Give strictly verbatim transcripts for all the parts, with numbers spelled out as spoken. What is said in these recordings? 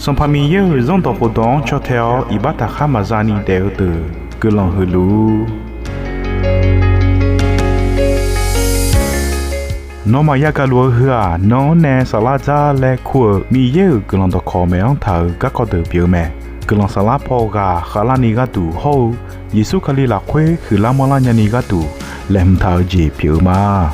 Sanqpaq Miqyaer-euq Zanrdawq khofdawq-anr caw tae-awr iqbax taqkhar maqza ni daef-eu deuq guiqlanq huiq luf-ur. Nawmaf yagaq luf-eu heu-aq, nan-anr nae saflar dzar laer kur-euq Miqyaer-euq guiqlanq dawqkawq maeq-anr taq-euq garkawv deuq pyeuf-eu mae. Guiqlanq saflar paw ghaq khavlarni gharduq hawr-eu Yeqsur Kali lafkhoer huiqlar manrlar nyani gharduq laeqhmq taq-eu jeq pyeuf-eu ma.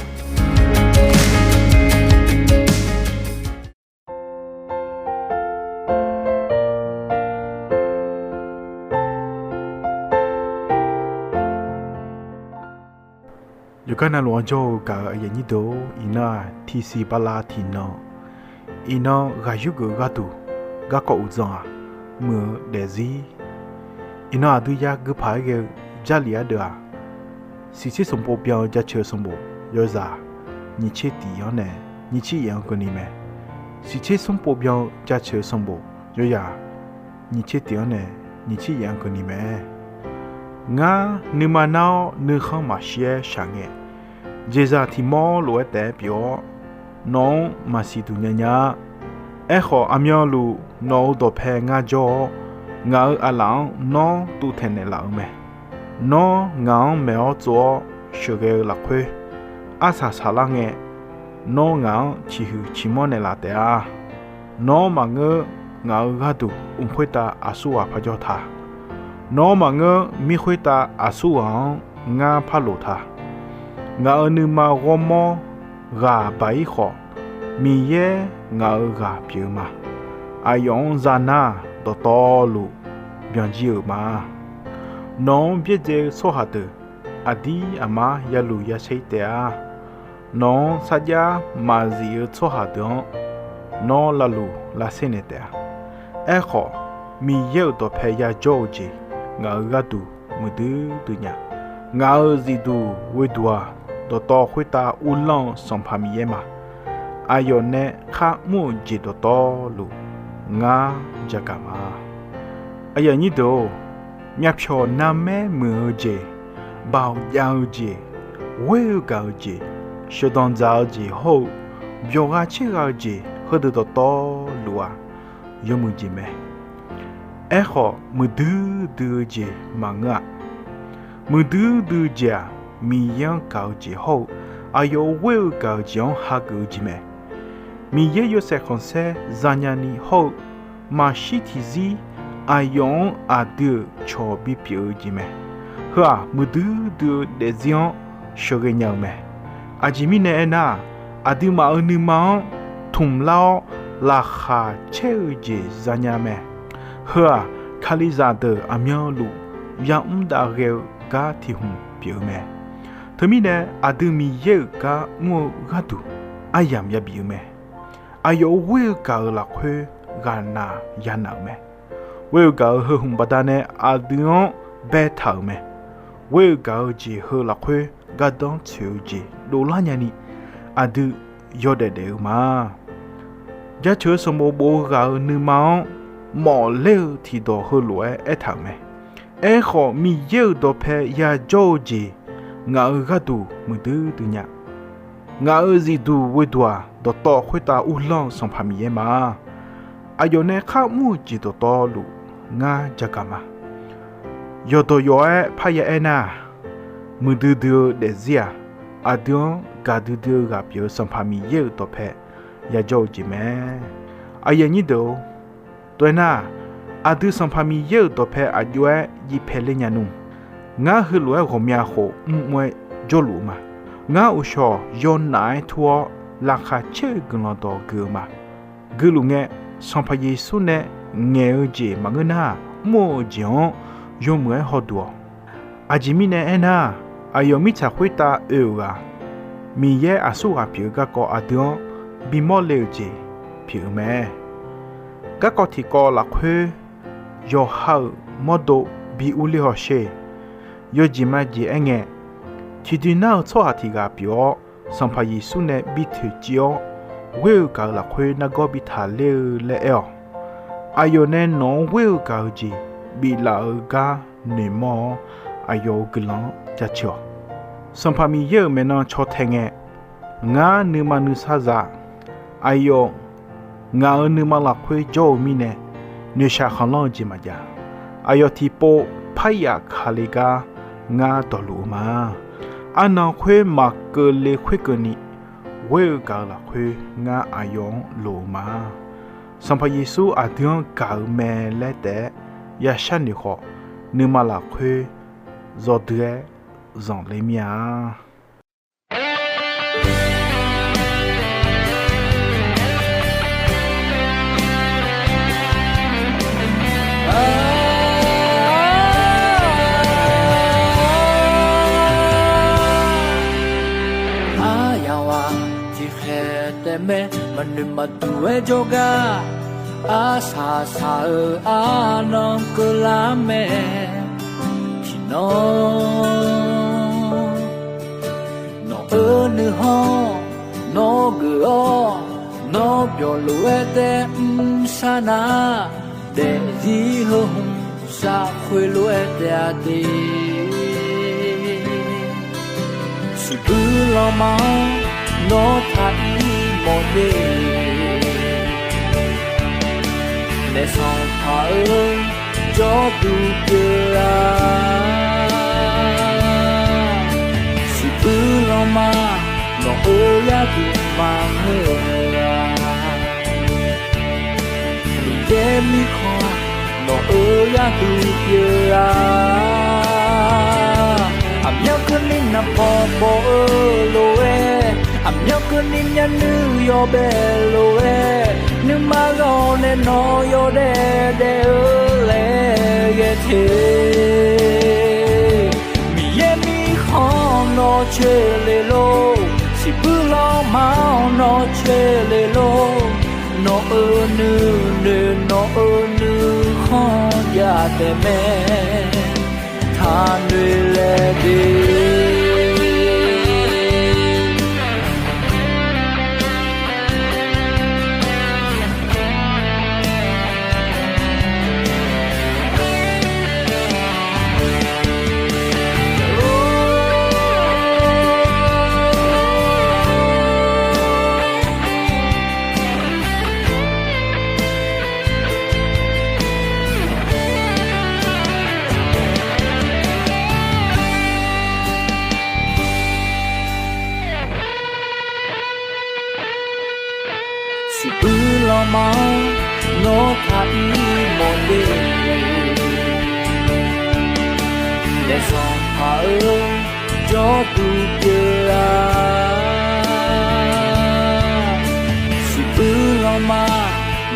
Yawqgar navluf-anr jawr-eu gaq-euq aqyuif aqnyir deuq-or, iqnan-aq, tiqsiq bala tiqnan, iqnan ghaq yurgeuf-eu gharduq garkawv uqdzan-aq, muiq-eu daefzir. Iqnan aqdui yagui paq-aer ghae-eu Jarlif ardeuv-aq, siqtser sanqbof byan-eu Jaceuq sanqbof yawzaq nyiq tser tiq-anr nae nyiq tser yaef-anr keuvni mae. Siqtser smr pov byan-eu Jaceuq sanqbof yawzaq nyiq tser tiq-anr nae nyiq tser yaef-anr keuvni mae. Ngar nuima nar-awr nuikhanr maqshir-aer shaq ngae, jeqzaq tiq mawr lof-aer taef-aer pyeuf-awr, nawq-anr maqsiq duq nyanya-a. Aerkhawf, aqmyanluf nawq-euq dawqpae ngar jawr-awr, ngaq-euq aqlaf-anr nawr tuvtaeq naeqlaf-eu mae. Nawr ngaq-anr maeq-awr tsov-awr sheuqghae-eu lafkhoer, arsaq saqlar ngae, nawr ngaq-anr ciqhuiq ciqmanr naeqlaf taef-a. Nawr maqngeur, ngaq-euq gharduq mq khoertav aqsurghaq par jawr ta. Nawr maqngeur, mir khoertav aqsurghaq-anr ngar par loq ta. Ngaq-euq nuima ghawrmawr ghaq baq-ir khawf, Miqyaer ngaq-euq ghaq pyeuf-eu ma. Aqyawf-anr zanar-aq, dawqtawvluf byanjir-euq ma. Nawq-anr byaerdzae-eu tsawrhaq deuq aqdir aqmar ya luq ya saer taef-a. Nawq-anr sarjax maqzif-eu tsawrhaq deuq-anr nawr lavluq lavsaer naeq taef-a. Aerkhawf, Miqyaer-euq dawqpae yajawr-eu jeq ngaq-euq gharduq muiqdui dui nya. Ngaq-euq zifduq ghoeduq-aq, dawqtawv khoertav uvlanr-eu Sanqpaq Miqyaer ma. Aqyawf nae kharmr-euq jeq dawqtawvluf ngar jagaq ma. Aqyuif aqnyir deuq-or, myavpyawq narmaer muiq-eu jeq, baoq jav-eu jeq, ghoer-eu gaq-eu jeq, sheuqdanq dzaq-eu jeq hawr-eu, byawqgha caergha-eu jeq heudeuq dawqtawvluf-aq, yawmuiq jeq mae. Aerkhawf, muiqdui dui-eu jeq maqngeur-a. Muiqdui dui-eu jeq-aq, Miqyaer-anr gaq-eu jeq hawr-eu, aqyawf-euq ghoer-eu gaq-eu jeq-anr hageuf-eu jeq mae. Miqyaer yawshaef khanqsaer zanya ni hawr-eu, maqshir tiqzir aqyawf-anr aqdui-euq cawq bipyeuf-eu jeq mae. Heu-aq, muiqdui dui-eu daefzir-anr sheuqghae nya-eu mae. Aqjeq mirnae aernar-aq, aqduimaf-euq nuima-anr tmq lar-awr laqkhaq caer-eu jeq zanya mae. Heu-aq, Kalizaq deuq aqmyanluf yamr dav ghae-eu gar tiq hmq pyeuf-eu mae. Teumirnae, aqdui Miqyaer-euq gar mr-eu gharduq aryamq yabif-eu mae. Aqyawf-euq ghoer-eu gaq-euq lafkhoer ghaqnaq yanaq-euq mae. Ghoer-eu gaq-euq heu hmq baqdanae aqdui-anr baetaq-euq mae. Ghoer-eu gaq-eu jeq heu lafkhoer gardanr tsoeq-eu jeq dovlar nyani, aqdui yawdaef daef-eu ma. Jaceuq-eu sanqbof bof-eu ghaq-euq nuima-anr mawfler-eu tiqdawq heulof-aer aertaq-euq mae. Aerkhawf, Miqyaer-euq dawqpae yajawr-eu jeq ngaq-euq gharduq muiqdui dui nya. Ngaq-euq zifduq ghoeduq-aq, dawqtawv khoertav uvlanr-eu Sanqpaq Miqyaer ma. Aqyawf nae kharmr-eu jeq dawqtawvluf ngar jagaq ma. Yawqdawq yawf-aer parya aernar-aq, muiqdui dui-eu daefzir-aq, aqdui-anr gaqdui dui-eu ghaq pyeuf-eu Sanqpaq Miqyaer-euq dawqpae yajawr-eu jeq mae. Aqyuif aqnyir deuq-or, tov-aer nar-aq, aqdui Sanqpaq Miqyaer-euq dawqpae aqjox-aer jiv paeler nya nmr. Ngar heulof-aer ghawqmya khof mrmr-aer jawrluf-eu ma. Ngar uqshawq yawnaf-aer tur-awr laqkhaq caer-eu guiqlanq dawq gui-eu ma. Guiluf ngae, Sanqpaq Yeqsur nae ngaeq-eu jeq maqngeur nar-aq, mr-eu jeq-anr yawmuiq-aer hawduq-awq. Aqjeq mirnae aernar-aq, aqyawf mirtsaq khoertav oe-euq ghaq, Miqyaer aqsurghaq pyeuf-eu garkawv aqdui-anr bimawr le-euq jeq pyeuf-eu mae. Garkawv tiqkawv lafkhoer yawqha-euq mawrdo bi urler hawsher. Yawjeq majeq aerngae, tiqdui nar-eu tsawrhaq tiq ghaq pyeuf-awr, Sanqpaq Yeqsur nae bi toeqciv-awr, ghoer-eu gaq-euq lafkhoer nargawr bi taqler-eu laer aer-awq. Aqyawf nae nawq-anr ghoer-eu gaq-eu jeq biflaf-eu gar noeqmawr-awr, aqyawf-euq guiqlanq-anr jaceuq-awq. Sanqpaq Miqyaer-euq maeqnan caw tae ngae, ngar nuima nuisar za. Aqyawf ngaq-euq nuima lafkhoer jawr-eu mirnae, noeqshaq khanqlanr-eu jeq maqjav. Aqyawf tiqpov paryaf kale gar ngar dawqluf-eu ma. Arnan khoer maqkeuvle khoerkeuvni ghoer-eu gaq-eu lafkhoer ngar aqyawf-anr loq-eu ma. Sanqpaq Yeqsur aqdui-anr gaq-eu mae laer taef-aer yashar noeq khawf, nuima lafkhoer zawdui-aer zanqler mir-a. Aryamq ghaq tiqkhaeq taef mae, maqnoeq maqduq-aer jawrgar arsaq saq-eu arnan keuvlar mae. Tiqnan nawq-euq nuikhanr nawr geuf-awr, nawr byawq lof-aer taef mr sar nar, daefzir heu hmq sar khoerlof-aer taef-a de. Siqbuir lanma-anr nawr taq ir mawf de. Naef Sanqpaq-eu jawrduq pyeuf-a. Siqbuir lanma nawq-euq gharduq maqngeur-a. Miqyaer mirkhanq nawq-euq gharduq pyeuf-a. Aqmyanluf keuvni naqbawq bawq-eu lof-aer, aqmyanluf keuvni myavnuiv yawbae lof-aer, nuima ghaq nae nawq yawdaef daef-eu laer ghae te. Miqyaer mirkhanq nawr coer le lor, siqbuir lanma-anr nawr coer le lor. Nawq-euq nuinoeq nawq-euq nuikhanr jav taef mae, taqnoeq laeq de. Siqbuir lanma-anr nawr taq ir mawf de. Naef Sanqpaq-eu jawrduq pyeuf-a. Siqbuir lanma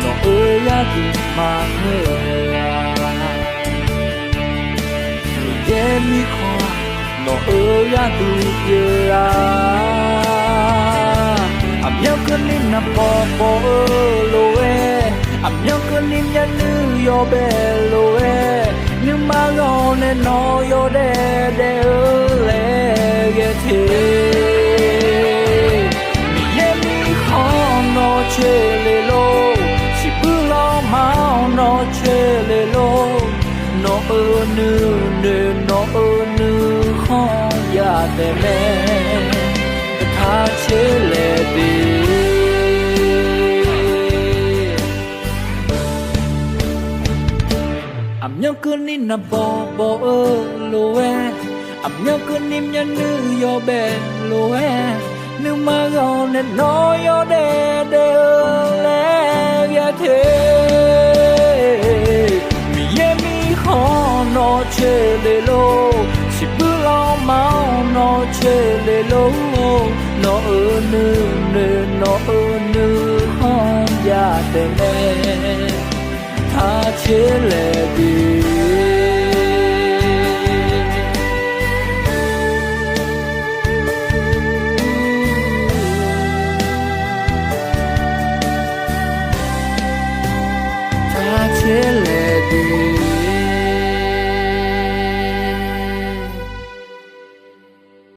nawq-euq gharduq maqngeur-a. Miqyaer mirkhanq nawq-euq gharduq pyeuf-a. Aqmyanluf keuvni naqbawq bawq-eu lof-aer, aqmyanluf keuvni myavnuiv yawbae lof-aer, nuima ghaq nae nawq yawdaef daef-eu laer ghae te. Miqyaer mirkhanq nawr coer le lor, siqbuir lanma-anr nawr coer le lor. Nawq-euq nuinoeq nawq-euq nuikhanr jav taef mae, taq coer laeq de. Aqmyanluf keuvni naqbawq bawq-eu lof-aer, aqmyanluf keuvni myavnuiv yawbae lof-aer, nuima ghaq nae nawq yawdaef daef-eu laer ghae te. Miqyaer mirkhanq nawr coer le lor, siqbuir lanma-anr nawr coer le lor. Nawq-euq nuinoeq nawq-euq nuikhanr jav taef mae, taq coer laeq de.